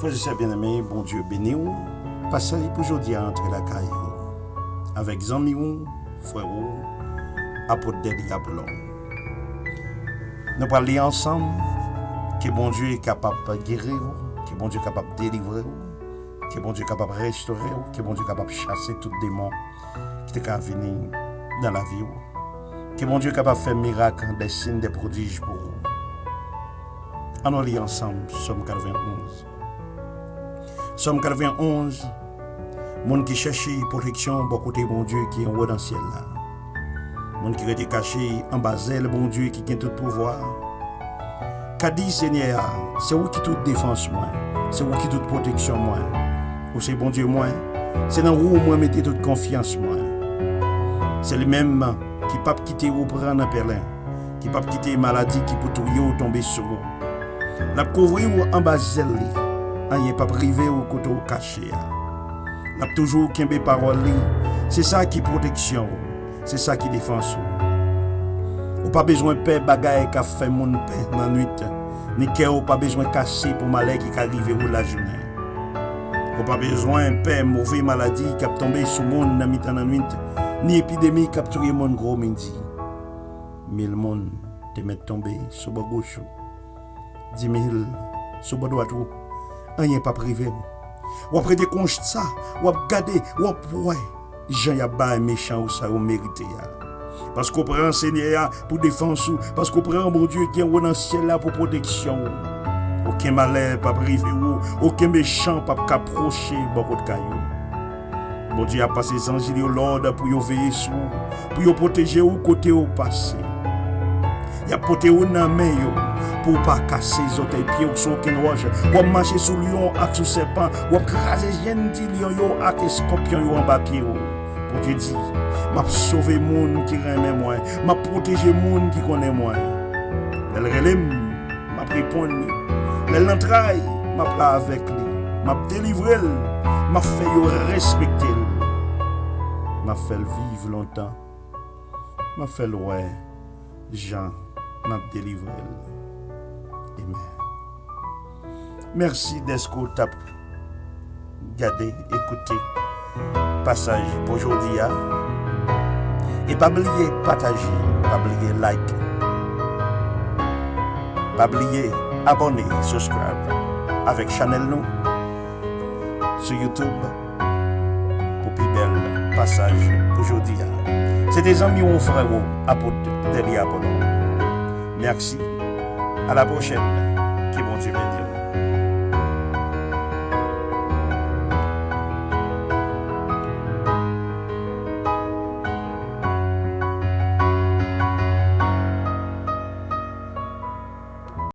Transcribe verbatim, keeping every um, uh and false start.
Frè e sè byeneme, Bondye beni w. Pasaj pou jodi a antre lakay ou avèk zanmi w, frè ou, apot Dèlye Apolon. Nou pral li ansanm. Ke Bondye kapab geri w, ke Bondye kapab delivre w, ke Bondye kapab restore w, ke Bondye kapab chase tout demon ki te ka vini nan lavi w. Ke Bondye kapab fè mirak, de siy, de pwodij pou ou. Ann nou li ansanm Sòm katrevenn onz. Sòm katrevenn onz, moun ki chèche pwoteksyon bò kote Bondye ki anwo nan syèl la. Moun ki rete kache anba zèl Bondye ki gen tout pouvwa a. Ka di Senyè a, se ou ki tout defans mwen, se ou ki tout pwoteksyon mwen. Ou se Bondye mwen, se nan ou mwen mete tout konfyans mwen. Se li menm ki p ap kite ou pran nan pèlen, ki p ap kite maladi ki pou touye w tonbe sou ou. L ap kouvri w anba zèl li, anyen p ap rive w kote w kache a. L ap toujou kenbe pawòl li, se sa ki pwoteksyon ou, se sa ki defans ou. Ou pa bezwen pè bagay k ap fè moun pè nan nwit, ni kè w pa bezwen kase pou malè ki ka rive ou lajounen. Ou pa bezwen pè move maladi k ap tonbe sou moun nan mitan nan nwit, ni epidemi k ap touye moun gwo midi. Mil moun te mèt tonbe sou bò goch ou, di mil sou bò dwat ou, anyen p ap rive w. W ap rete konsa, w ap gade, w ap wè jan y ap bay mechan ou sa yo merite a. Paske w pran Senyè a pou defans ou, paske w pran Bondye ki anwo nan syèl la pou pwoteksyon ou. Okenn malè p ap rive ou, okenn mechan p ap ka pwoche bò kot kay ou. Bondye ap pase zanj li yo lòd pou yo veye sou ou, pou yo pwoteje ou kote w pase. Y ap pote ou nan men yo, pou w pa kase zòtèy pye w sou okenn wòch. W ap mache sou lyon ak sou sèpan, w ap kraze jenn ti lyon yo ak eskòpyon yo anba pye w. Bondye di, m ap sove moun ki renmen mwen, m ap pwoteje moun ki konnen mwen. Lè l rele m, m ap reponn li. Lè l nan tray, m ap la avèk li. M ap delivre l, m ap fè yo respekte l. M ap fè l viv lontan. M ap fè l wè jan m ap delivre l. Amen. Mèsi dèske w t ap gade, ekoute pasaj pou jodi a. E pa bliye pataje, pa bliye like, pa bliye abòne, subscribe avèk chanèl nou sou YouTube pou pi bèl pasaj pou jodi a. Se te zanmi w, frè w, apot Dèlye Apolon. Mèsi. A la pwochèn. Ke Bondye beni.